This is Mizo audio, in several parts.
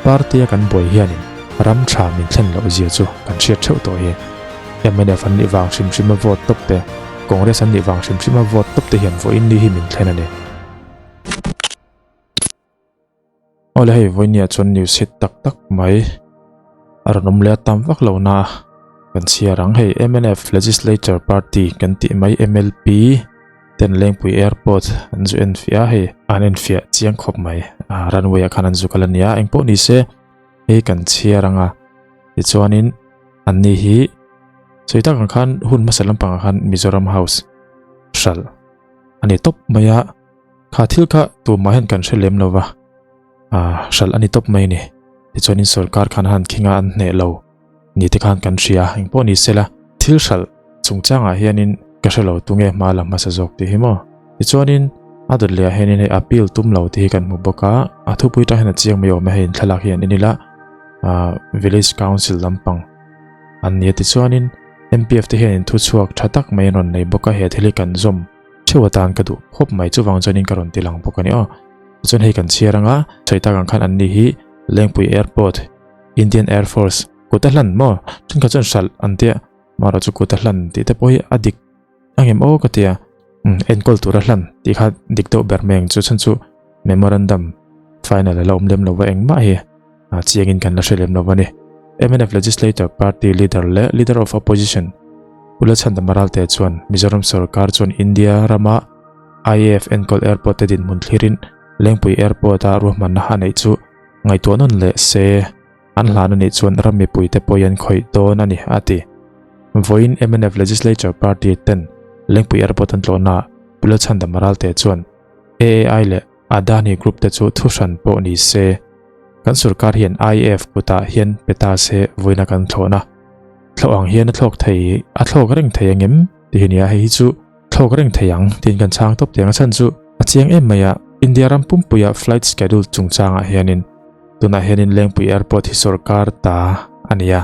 Party a kan buai hianin ram tha min thlen loh zia chu kan hriat theuh tawh hi. Mnf an nih vang hrim hrim a vote tawp te, Congress an nih vang hrim hrim a vote tawp te hian vawiin ni hi min thlen a ni. Awle hei vawinia chuan news hit tak tak mai a rawn awm leh a tam vak lo na a kan chhiar ang. Hei mnf Legislature Party kan tih mai MLP ten Lengpui Airport an zu enfiah a hei an enfiah chiang khawp mai ah runway ah khan an zu kal a nia engpawh ni se hei kan chhiar ang a tichuanin an ni hi sawi tak ang khan hun hmasa lampangah khan Mizoram House hralh a ni tawp mai a kha thil kha tumah hian kan hre lem lo va ah hralh a ni tawp mai a ni tichuanin sorkar khan a han khing a an hneh lo. Ni te khan kan hria engpawh ni sela thil hralh chungchangah hianin ka hre lo tunge hma la hmasa zawk tih hi maw. Tichuanin a dawt lehah hianin hei appeal tum lo tih hi kan hmu bawk a, a thupui tang hian a chiang mai awm e hei thlalak hi an en ila ah village council lampang an ni a tichuanin M_P_F te hianin thuchhuak tha tak mai an rawn nei bawk a he thil hi kan zawm theuh atan ka duh khawp mai chuvang chuanin ka rawn ti lang bawk a ni aw. Tichuan hei kan chhiar anga sawi tak ang khan an ni hi Lengpui airport. Indian Air Force kut a hlan maw? Thenkhat chuan hralh an tia, marawh chu kut a hlan tih te pawh hi a dik angem aw ka tia. Umm enkawl tur a hlan tih kha dik deuh ber mai ang chu chhan chu memorandum final a la awm lem lo va engmah hi a chiangin kan la hre lem lo va ni. Mnf Legislature Party Leader leh Leader of Opposition Pu Lalchhandama Ralte chuan Mizoram sorkar chuan India rama IAF enkawl airport te dinhmun thlirin Lengpui Airport a ruahmanna a neih chu Ngaihtuah nawn leh se, an hlan a nih chuan ram mipuite pawh hian khawih dawn a ni, a ti. Vawiin mnf Legislature Party ten Lengpui Airport an tlawhnaah Pu Lalchhandama Ralte chuan AAI leh Adani Group te chu thuhran pawh ni se, kan sorkar hian IAF kutah hian pe ta se vawiina kan thlawhna thlawh ang hian a thlawk thei a thlawk reng thei angem tih hi nia, hei hi chu Thlawk reng thei ang tiin kan chhang tawp tiang a chhan chu a chiang em mai a, India ram pumpuia flight schedule chungchangah hianin tunah hianin Lengpui Airport hi sorkar ta a ni a,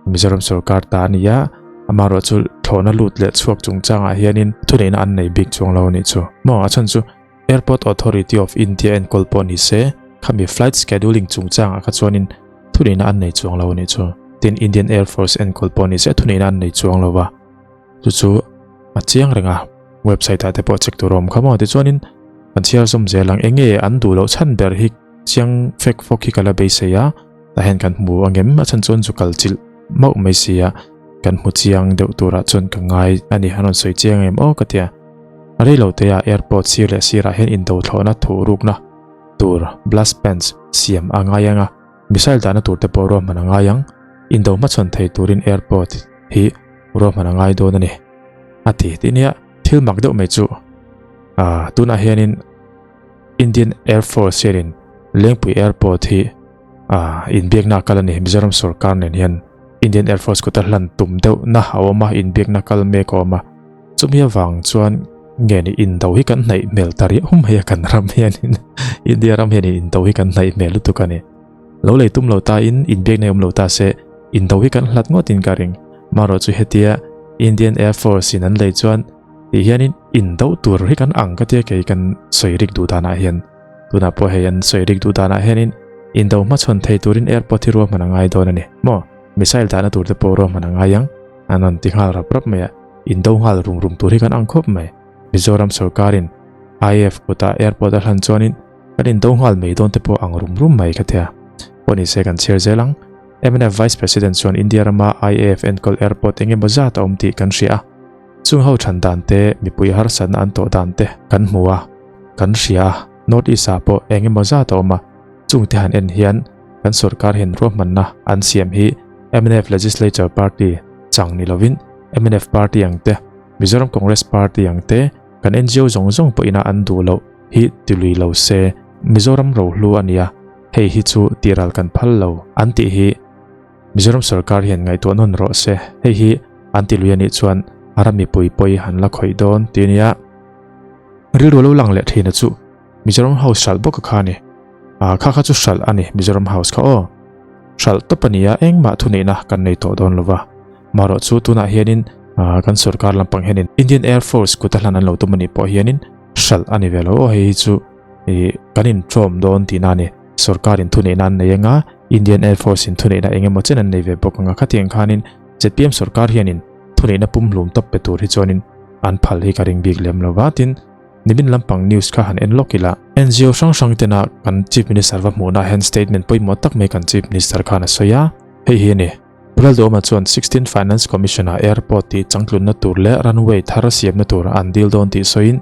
Mizoram sorkar ta a ni a, amaherawh chu thlawhna lut leh chhuak chungchangah hianin thuneihna an nei bik chuang lo a nih chu. Maw a chhan chu Airport Authority of India enkawl pawh ni se khami flight scheduling chungchangah kha chuanin thuneihna an nei chuang lo a nih chu. Tin Indian Air Force enkawl pawh ni se thuneihna an nei chuang lo va. Chu chu a chiang reng a, website ah te pawh check tur a awm kha maw tichuanin kan chhiar zawm zel ang enge an duh loh chhan ber hi chiang fek fawk hi ka la beisei a tah hian kan hmu angem a chhan chuan zu kal chilh mauh mai si a kan hmu chiang deuh turah chuan ka ngai a ni an rawn sawi chiang em aw ka tia a rei lo te ah airport sir leh sirah hian indo thlawhna thuh rukna tur blast pants siam a ngai ang a missile dahna tur te pawh ruahman a ngai ang indo hmachhawn thei turin airport hi ruahman a ngai dawn a ni a ti tih nia thil mak deuh mai chu ah tunah hianin Indian Air Force hianin Lengpui Airport hi ah inbiakna a kal a ni Mizoram sorkar nen hian Indian Air Force kut a hlan tum deuh na a awm a inbiakna kal mek a awm a chumi avang chuan nge ni indo hi kan hnaih hmel ta riau mai a kan ram hianin India ram hianin indo hi kan hnaih hmel lutuk a ni. Lo lei tum lo ta in inbiakna awm lo ta se indo hi kan hlat ngawt in ka ring. Marawh chu hetia Indian Air Force in an lei chuan tih hianin indo tur hi kan ang ka tia kei kan sawi rik duh danah hian tunah pawh hei an sawi rik duh danah hianin indo hmachhawn thei turin airport hi ruahman a ngai dawn a ni. Maw missile dahna tur te pawh ruahman a ngai ang an rawn ti nghal rap rap mai a, indo nghal rum rum tur hi kan ang khawp mai. Mizoram sorkarin IAF kutah airport a hlan chuanin Kan indo nghal mai dawn te pawh ang rum rum mai ka tia. Pawh ni se kan chhiar zel ang. Mnf Vice President chuan India rama IAF enkawl airport eng emaw zat a awm tih kan hria a. Chung ho than dan te, mipui harsatna an tawh dan te kan hmu a, kan hria a. North East ah pawh eng emaw zat a awm a. Chung te han en hian kan sorkar hian ruahmanna an siam hi mnf Legislature Party chang ni lovin mnf Party ang te, Mizoram Congress Party ang te, kan NGO zawng zawng pawhin a an duh loh hi ti lui lo se, Mizoram rohlu a nia, hei hi chu tihral kan phal lo an tih hi Mizoram sorkar hian ngaihtuah nawn rawh se, hei hi an ti lui a nih chuan a ram mipui pawh hi han la khawih dawn ti nia. Rilru lo lang leh thin a chu Mizoram House hralh bawk a kha a ni. Ah kha kha chu hralh a ni Mizoram House kha aw. Hralh tawp a nia engmah thuneihna kan nei tawh dawn lova. Marawh chu tunah hianin kan sorkar lampang hianin Indian Air Force kut a hlan an lo tum a nih pawh hianin hralh a ni ve lo aw hei hi chu ih kan intawm dawn tihna a ni. Sorkarin thuneihna an nei anga. Indian Air Force in thuneihna eng emaw chen an nei ve bawk ang a, khatiang khanin zpm sorkar hianin thuneihna pumhlum tawp pe tur hi chuanin an phal hi ka ring bik lem lo va, tin nimin lampang news kha han en lawk ila. NGO hrang hrang tena kan Chief Minister va hmuhna hian statement pawimawh tak mai kan Chief Minister khan a sawi a, hei hi a ni. Pu Lalduhawma chuan 16 Finance Commission-ah airport tih changtlunna tur leh runway thar siamna tur an dil dawn tih sawiin,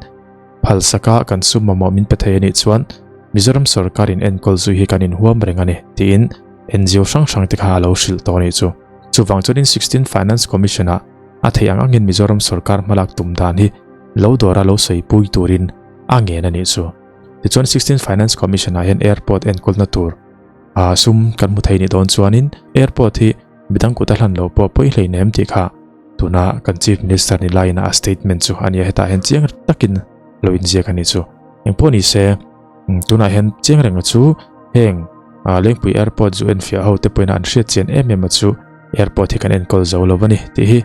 Phalsaka kan sum mamawh min pe thei a nih chuan Mizoram sorkarin enkawl zui hi kan inhuam reng a ni, tiin NGO hrang hrang te kha a lo hrilh tawh a nih chu. Chuvang chuanin 16 Finance Commission-ah a theih ang angin Mizoram sorkar hmalak tum dan hi lo dawra lo sawipui turin a ngen a nih chu. Tichuan 16 Finance Commission-ah hian airport enkawlna tur a sum kan hmu thei nih dawn chuanin airport hi midang kut a hlan lo pawh pawi hleinem tih kha Tuna kan Chief Minister ni laiin a statement chu a nia hetah hian chiang takin lo inziak a ni chu. Engpawh ni se, tunah hian chiang renga chu heng Lengpui Airport zu enfiah ho te pawhin an hriat chian em em a chu airport hi kan enkawl zo lo a ni tih hi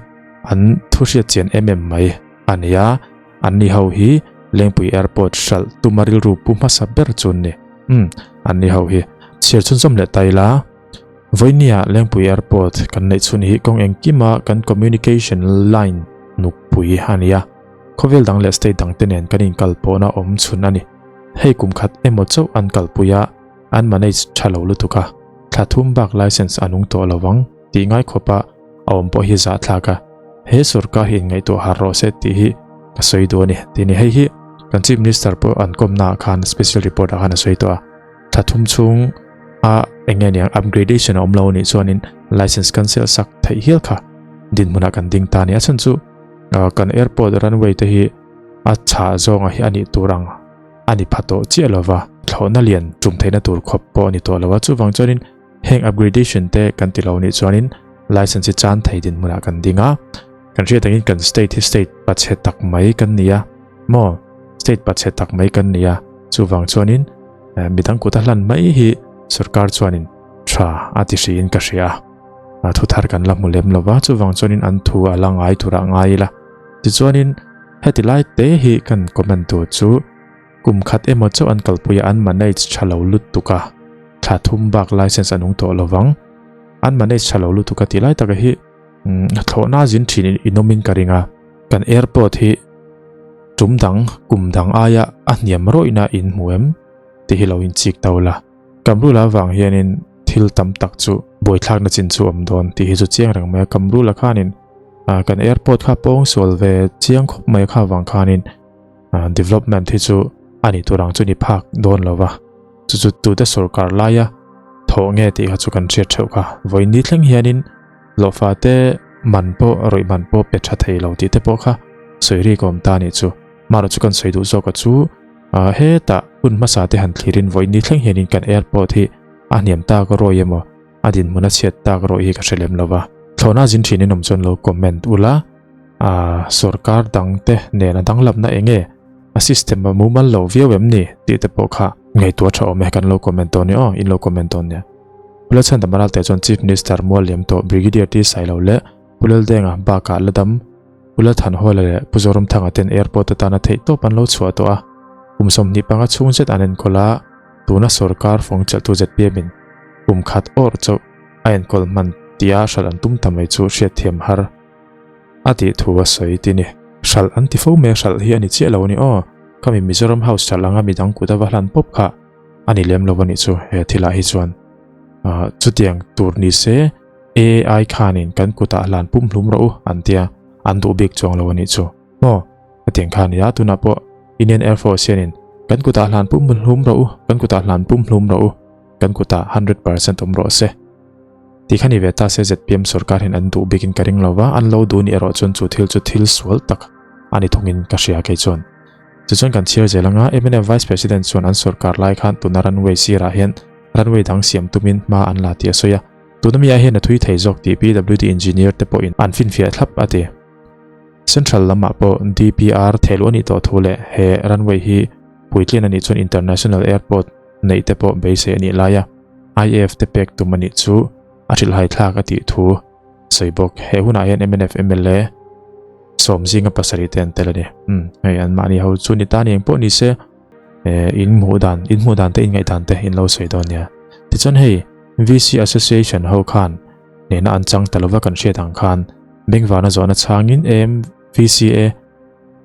an thu hriat chian em em mai a ni a. An ni ho hi Lengpui Airport hralh tuma rilru pu hmasa ber chu an ni. Umm, an ni ho hi chhiar chhunzawm leh ta ila. Vawinia Lengpui Airport kan neih chhun hi kawng engkima kan communication line nukpui a ni a, khawvel dang leh state dangte nen kan inkalpawhna awm chhun a ni. Hei kum khat emaw chauh an kalpui a, an manage tha lo lutuk a, thla thum bak license a nung tawh lo vang tih ngai khawpa a awm pawh hi zahthlak a, he sorkar hi inngaihtuah har rawh se tih hi ka sawi duh a ni tih ni. Hei hi kan Chief Minister pawh an kawmnaah khan special report ah khan a sawi tawh a. Thla thum chhung a eng nge niang upgradation a awm lo anih chuanin license cancel sak theih hial kha dinhmunah kan ding ta a ni. A chhan chu kan airport runway te hi a chhah zawnga hi a nih tur ang a ni pha tawh chiah lova, thlawhna lian tum theihna tur khawp pawh a ni tawh lo a. Chuvang chuanin heng upgradation te kan ti lo anih chuanin license hi chan thei dinhmunah kan ding a. Kan hriat angin kan state hi state pachhe tak mai kan ni a maw? State pachhe tak mai kan ni a, chuvang chuanin midang kut a hlan mai hi sorkar chuanin tha a ti hriin ka hria a, thu thar kan la hmu lem lo va, chuvang chuanin an thu a la ngai turah ngai ila. Tichuanin heti lai te hi kan comment tur chu kum khat emaw chauh an kalpui a, an manage tha lo lutuk a, thla thum bak license a nung tawh lovang, an manage tha lo lutuk a tih lai taka hi thlawhna zin thin in awmin ka ring a, kan airport hi Tum dang, kum dang aia a hniam rawihna in hmu em? Tih hi lo inchik to la. Kamrula avang hianin thil tam tak chu buaithlakna chin chu awm dawn tih hi chu chiang reng mai a. Kamrula khanin kan airport kha pawng sual ve chiang khawp mai kha avang khanin development hi chu a nih tur ang chu ni phak dawn lo va. Chu chu tute sorkar laia thawh nge tih kha chu kan hriat theuh kha. Vawiin ni thleng hianin Hlawhfa te man pawh rawih man pawh pe tha thei lo tih te pawh kha sawi rik a awm ta a nih chu. Mahrawh chu kan sawi duh zawk a chu hetah hun hmasa te han thlirin vawiin ni thleng hianin kan airport hi a hniam tak rawih emaw a dinhmun a chhiat tak rawih hi ka hre lem lo va. Thlawhna zin thin in awm chuan lo comment ula sorkar dang te nen a danglamna eng nge a system a mumal lo viau em ni tih te pawh kha ngaihtuah tha awm e kan lo comment dawn nia aw in lo comment dawn nia. Pu Lalchhandam Ralte chuan Chief Minister Mualliam tawh Brigadier T Sailo leh Pu Laldenga bakah Ladam, Pu Lalthanhawla leh Pu Zoramthanga ten airport atana theihtawp an lo chhuah tawh a, kum 25 chhung zet an enkawl a, tuna sorkar fawng chelhtu zpm in kum khat awrh chauh a enkawl hman tia hralh an tum ta mai chu hriatthiam har a tih thu a sawi ti ni. Hralh an ti fo mai a, hralh hi a ni chiah lo a ni aw, khami Mizoram House hralh anga midang kut a va hlan pawp kha. A ni lem lo a nih chu he thilah hi chuan chutiang tur ni se AI khanin kan kutah hlan pum hlum rawh u an tia an duh bik chuang lo a nih chu maw hetiang kha a ni a tunah pawh Indian Air Force hianin kan kutah hlan pum hlum rawh u kan kutah hlan pum hlum rawh u kan kutah 100% awm rawh se tih kha ni ve ta se zpm sorkar hian an duh bikin ka ring lo va an lo duh ni erawh chuan chu thil chu thil sual tak a ni thungin ka hria kei chuan. Tichuan kan chhiar zel anga mnf Vice President chuan an sorkar lai khan tuna runway sirah hian runway dang siam tumin hma an la tih a sawi a, tuna mi ah hian a thui thei zawk tih PWD engineer te pawhin an finfiah thlap a ti. Central lamah pawh DPR thehluh a nih tawh thu leh he runway hi puitlin a nih chuan International Airport neih te pawh beisei a nih lai a, IAF te pek tum a nih chu a hrilhhai thlak a tih thu sawi bawk. He hunah hian mnf mla sawm zinga pasarih te an tel a ni. Umm hei an mahni ho chu ni ta ni eng pawh ni se eh in hmuh dan in hmuh dan te in ngaih dan te in lo sawi dawn nia. Tichuan hei. VC Association ho khan nena an chang ta lova kan hriat ang khan bengvarna zawhna chhangin AMVCA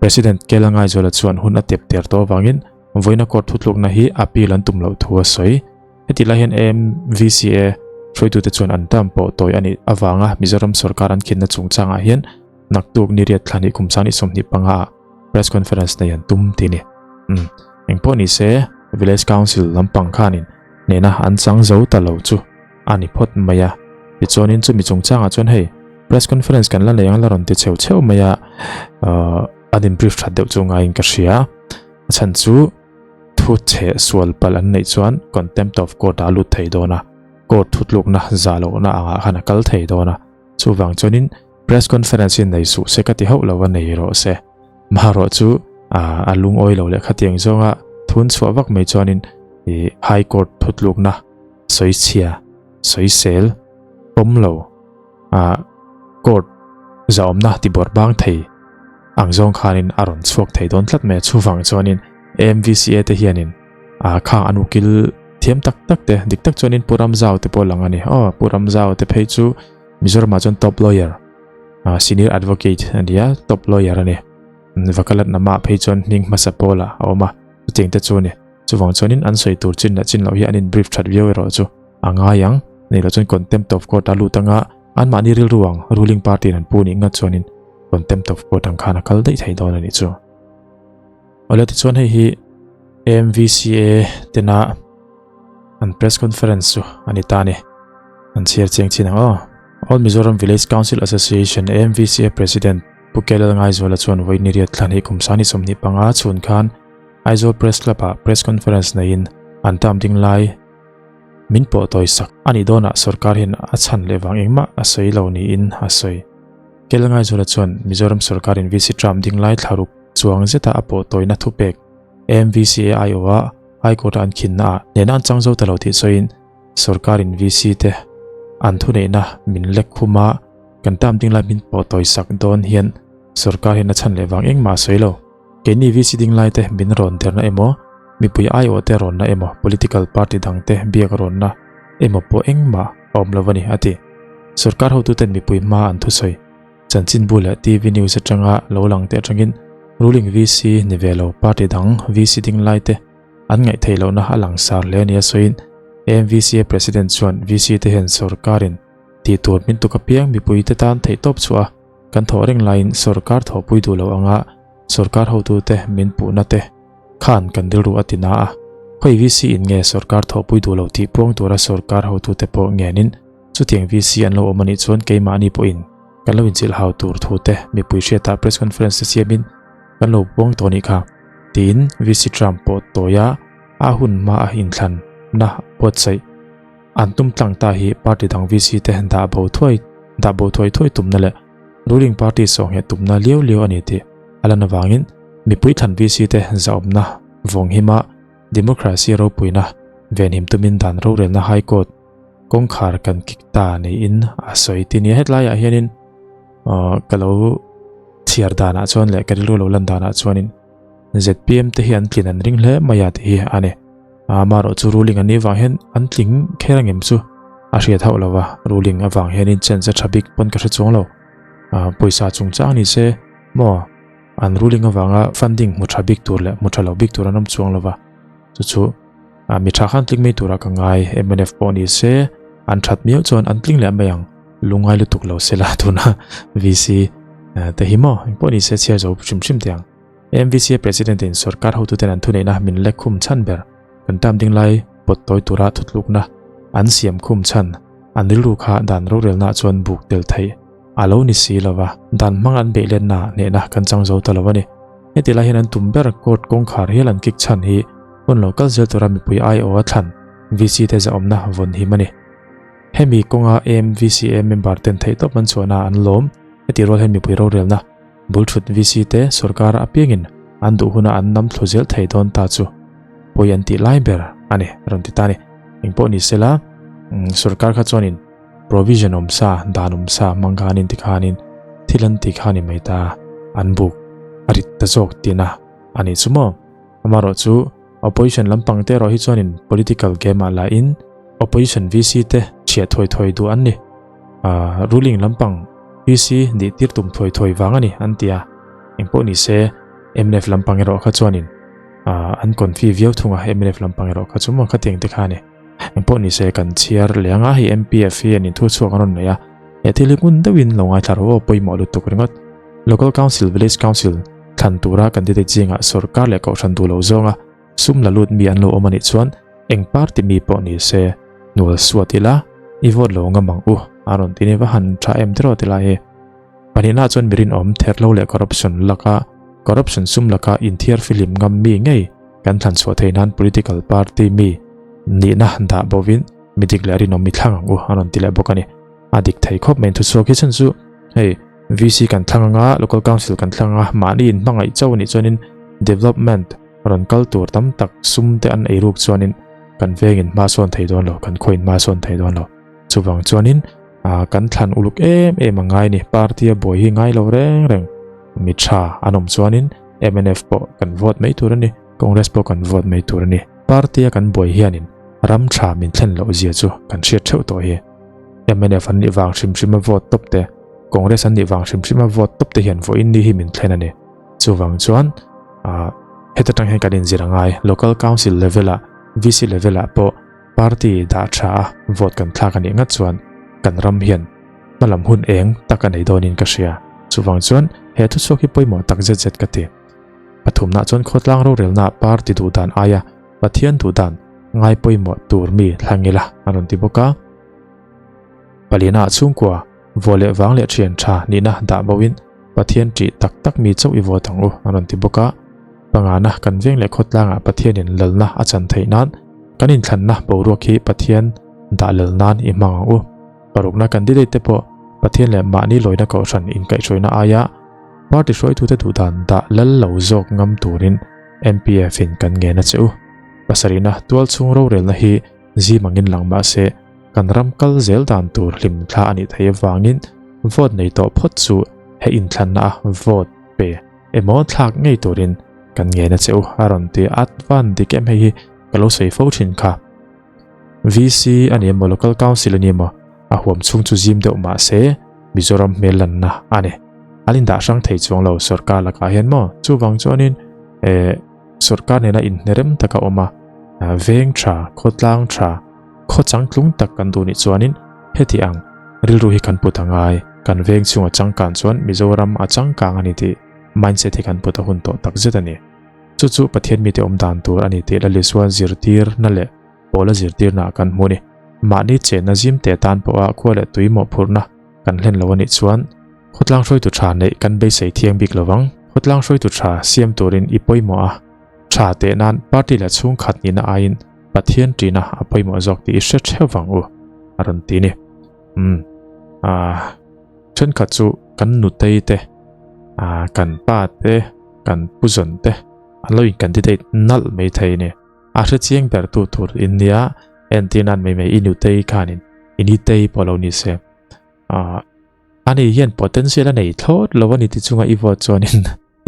President Kela Ngaizuala chuan hun a tep ter tawh avangin vawiina court thutlukna hi appeal an tum loh thu a sawi. Heti lai hian AMVCA hruaitute chuan an term pawh tawi a nih avanga Mizoram sorkar an khinna chungchangah hian naktuk ni riat thla hnih kum sang ni 25 ah press conference nei an tum tih a ni. Umm engpawh ni se Village Council lampang khanin nena an chang zo ta lo chu a ni phawt mai a. Tichuanin chumi chungchangah chuan hei press conference kan la nei ang la rawn ti cheu cheu mai a, uh, an in brief that deuh chu ngaiin ka hria. A chhan chu thu chhe sual pal an neih chuan contempt of court a lut thei dawn a, court thutlukna za lohna angah khan a kal thei dawn a. Chuvang chuanin press conference hi nei suh se ka ti hauh lo a nei rawh se. Marawh chu a lungawi lo leh khatiang zawnga thun chhuah vak mai chuanin ih High Court thutlukna sawichhia sawisel pawm lo ah court zahawmna ti bawrh bang thei ang zawng khanin a rawn chhuak thei dawn tlat mai a. Chuvang chuanin AMVCA te hianin ah khang an ukil thiam tak tak te dik tak chuanin Pu Ramzau te pawh lang a ni. Aw Pu Ramzau te phei chu Mizoramah chuan top lawyer ah senior advocate a ni a top lawyer a ni. Vakalat nama phei chuan hming hmasa pawlah a awm a chutiang te chu a ni. Chuvang chuanin an sawi tur chin leh chin loh hi an in brief that viau erawh chu a ngai ang. Nei loh chuan contempt of court a lut anga anmahni rilru ang ruling party in an pu nih ngat chuanin contempt of court ang khan a kal daih thei dawn a nih chu. Awle tichuan hei hi AMVCA tena an press conference chu a ni ta a ni. An chhiar chiang chin ang aw. All Mizoram Village Council Association AMVCA President Pu Kelal Ngaizuala chuan vawi ni riat thlan hi kum sani 25 chhun khan Aizawl Press Club ah press conference neiin an term ding lai min pawh tawi sak a nih dawnah sorkar hian a chhan leh vang engmah a sawi lo niin a sawi. Kelal Ngaizuala chuan Mizoram sorkarin VC term ding lai thlaruk chuang zeta a pawh tawina thupek AMVCA aiawha High Court a an khinna ah nena an chang zo ta lo tih sawiin Sorkarin VC te an thuneihna min lek khum a, kan term ding lai min pawh tawi sak dawn hian sorkar hian a chhan leh vang engmah a sawi lo. Keini VC ding lai te min rawn derna emaw, mipui aiawh te rawnna emaw, political party dang te biak rawnna emaw pawh engmah a awm lo a ni, a ti. Sorkar hotuten mipui hma an thusawi. Chanchinbu leh TV news atanga lo lang te atangin ruling VC ni ve lo party dang VC ding lai te an ngaih theih lohna a langsar hle a ni a sawiin AMVCA President chuan VC te hian sorkarin tih tur min tuk apiang mipui te tan theihtawp chhuah a kan thawh reng laiin sorkar thawhpui duh lo anga sorkar hotute min puhna te khan kan rilru a ti na a. Khawi VC in nge sorkar thawhpui duh lo tih puang tura sorkar hotute pawh ngenin Chutiang VC an lo awm a nih chuan keimahni pawhin kan lo inchilh hau tur thu te mipui hriatah press conference te siamin kan lo puang tawh nih kha, tiin VC Trump pawh tawia a hun hma a inthlan na buatsaih an tum tlang ta hi party dang VC te dah bo thuai dah bo thuai thuai tumna leh ruling party sawhngheh tumna liau liau a ni tih a lan avangin mipui thlan VC te zahawmna vawng hima democracy ropuina venhim tumin dan rorelna High Court Kawngkhar kan kik ta niin a sawi ti nia hetlaiah hianin aw ka lo chhiar danah chuan leh ka rilru lo lan danah chuanin zpm te hi an tlin an ring hle mai a tih hi a ni a amaherawh chu ruling an nih vang hian an tling kher angem chu a hriat hauh lo va ruling avang hianin chance a tha bik pawn ka hre chuang lo a pawisa chungchang ni se maw an ruling avanga funding hmu tha bik tur leh hmu tha lo bik tur an awm chuang lo va chu chu a mi tha khan tling mai tura ka ngai mnf pawh ni se an that miau chuan an tling leh mai ang lungai lutuk lo sela tuna VC te hi maw engpawh ni se chhiar zo hrim hrim te ang MVC president in sarkar hotuten an thuneihna min lek khum chhan ber kan term ding lai pawt tawi tura thutlukna an siam khum chhan an rilru kha dan rorelna chuan buk tel theih a lo ni si lova dan hmang an beih lenna hnehna kan chang zo ta lo a ni. Heti lai hian an tum ber court kawngkhar hial an kick chhan hi hun lo kal zel tura mipui aiawh a thlan VC te zahawmna vawn him a ni. Hemi kawnga AMVCA member ten theihtawp an chhuahna an lawm. Heti rual hian mipui rorelna bul thut VC te sorkar apiangin an duh huna an nam thlu zel thei dawn ta chu pawi an tih lai ber a ni rawn ti ta a ni. Engpawh ni sela sorkar kha chuanin Provision awm sa, dan awm sa hmang khanin tikhanin thil an ti kha ni mai ta, an buk a rit ta zawk tihna a nih chu maw? Amaherawh chu opposition lampang te erawh hi chuanin political game ah lahin Opposition VC te chhiah thuai thuai duh an ni. Ruling lampang VC nih tir tum thuai thuai vang a ni an ti a. Engpawh ni se mnf lampang erawh kha chuanin an confi viau thung a, mnf lampang erawh kha chu maw khatiang te kha a ni. Engpawh ni se kan chhiar leh anga hei MPF hi an inthu chhuak an rawn nei a. He thil hi ngun deuhin lo ngaithla rawh aw pawimawh lutuk ringawt. Local Council, Village Council thlan tura candidate zingah sorkar leh kohhran duh lo zawnga Sum la lut mi an lo awm a nih chuan eng party mi pawh ni se hnual suat ila i vote lo ngam ang u a rawn ti ni va han tha em tiraw ti lai hi. Pahnihna chuan mi rinawm therhlo leh corruption laka corruption sum laka inthiar fihlim ngam mi ngei kan thlan chhuah theih nan political party mi nihna dah bovin mi dik leh rinawm mi thlang ang u a rawn ti leh bawk a ni. A dik thei khawp mai thuchhuak hi chhan chu hei VC kan thlang anga local council kan thlang anga mahni inhmangaih chauh a nih chuanin development Rawn kal tur tam tak sum te an ei ruk chuanin kan vengin hma sawn thei dawn lo, kan khawiin hma sawn thei dawn lo. Chuvang chuanin kan thlan uluk em em a ngai ni. Party a buai hi ngai lo reng reng. Mi tha an awm chuanin mnf pawh kan vote mai tur a ni, Congress pawh kan vote mai tur a ni. Party a kan buai hianin ram tha min thlen loh zia chu kan hriat theuh tawh hi. Mnf an nih vang hrim hrim a vote tawp te, Congress an nih vang hrim hrim a vote tawp te hian vawiin ni hi min thlen a ni. Chuvang chuan ah heta tang hian kan inzir a ngai. Local Council level ah, VC level ah pawh party dah tha a vote kan thlak a nih ngat chuan kan ram hian hmalam hun eng tak a nei dawnin ka hria. Chuvang chuan he thuchhuak hi pawimawh tak zet zet ka ti. Pathumna chuan khawtlang rorelna party duh dan aia Pathian duh dan ngai pawimawh tur mi thlang ila a rawn ti bawk a. Paliana chhungkua vaw leh vang leh thian tha nihna dah boin Pathian ṭih tak tak mi chauh i vote ang u a rawn ti bawk a. Pangana kan veng leh khawtlangah Pathianin lalna a chan theih nan kan inthlanna boruak hi Pathian dah lal nan i hmang ang u. Parukna candidate te pawh Pathian leh mahni lawina kohhran inkaihhruaina aia party hruaitute duhdan dah lal lo zawk ngam turin MPF in kan ngen a che u. Pasarihna tualchhung rorelna hi zim angin lang mahse kan ram kal zel dan tur hlim thla a nih theih avangin vote nei tawh phawt chu he inthlanna a vote pe emaw thlak ngei turin kan ngen a che u a rawn ti a van dik em hei hi ka lo sawi fo thin kha. VC a ni emaw Local Council a ni emaw a huam chhung chu zim deuh mahse Mizoram hmel lanna a ni. An indah hrang thei chuang lo sorkar lakah hian maw chuvang chuanin eh sorkar nena inhnerem taka awm a veng tha khawtlang tha Khaw changtlung tak kan duh nih chuanin heti ang rilru hi kan put a ngai. Kan veng chhunga changkan chuan Mizoram a changkang a ni tih mindset hi kan put a hun tawh tak zet a ni. Chu chu Pathian mite awm dan tur a ni tih Lal Isua zirtirna leh Paula zirtirna ah kan hmu a ni. Mahni chenna zim teh tan pawha khua leh tui mawhphurhna kan hlen lo a nih chuan khawtlang hruaitu tha neih kan beisei thiang bik lovang. Khawtlang hruaitu tha siam turin i pawimawh a, tha teh nan party leh chhungkhat nihna aiin Pathian ṭihna a pawimawh zawk tih i hre ṭheuh vang u, a rawn ti ni. Umm, ah, ṭhenkhat chu kan nutei te, ah, kan pa te, kan puzawn te an lo in candidate nalh mai thei ni. A hre chiang ber tu tur in nia, entir nan mai mai i nutei khanin i nitei pawh lo ni se. Ah, ani hian potential a nei thlawt lo a ni ti chunga i vote chuanin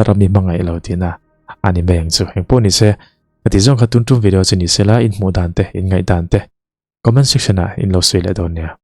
ram i hmangaih lo tihna a ni mai ang chu. Engpawh ni se, Ka ti zawng kha tun tum video chu ni sela in hmuh dan te, in ngaih dan te comment section ah in lo sawi leh dawn nia.